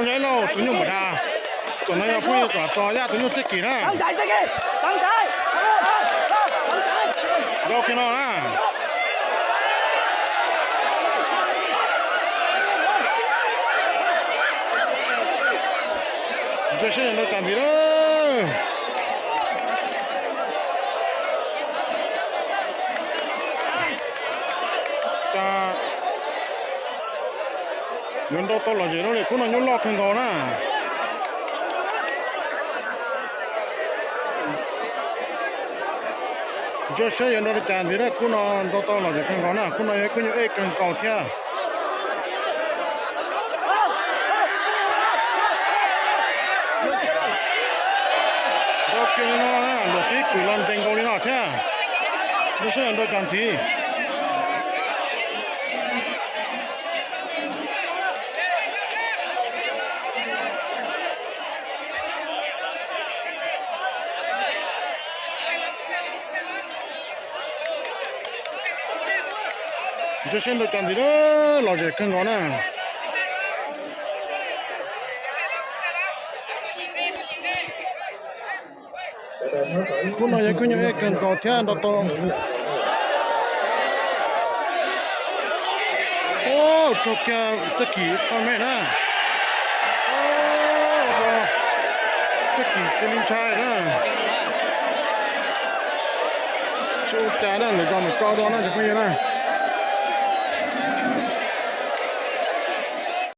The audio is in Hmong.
Saib lauj, tus nyuj npam dag, tus no yog phooj ywg kom tso yaj tus nyuj txij kim na. Rau kiag no na. Ntsia seb yuav nrau cas ntxiv lawm. Cas yuav nrau tau lom zem no li, khub no nyuj loj kawg nkaus na. Ntsia seb yuav nrau li cas ntxiv na, khub no nrau tau lom zem kawg nkaus na, khub no yog khub nyuj ej kawg nkaus thiab. Nrau kiag li no na, luam tib kwm los ntees nkaus li no thiab. Ntsia seb yuav nrau cas ntxiv. Ntsia seb nrau cas ntxiv, lom zem kawg nkaus na. Khub no yog khub nyuj ej kawg nkaus thiab nrau tau. Ub, raug kiag txoj kim qhov me na. Txoj kim cia li ntshai na. Tsis ua cas na, lwm zaus mam tso dua na cov phooj ywg na.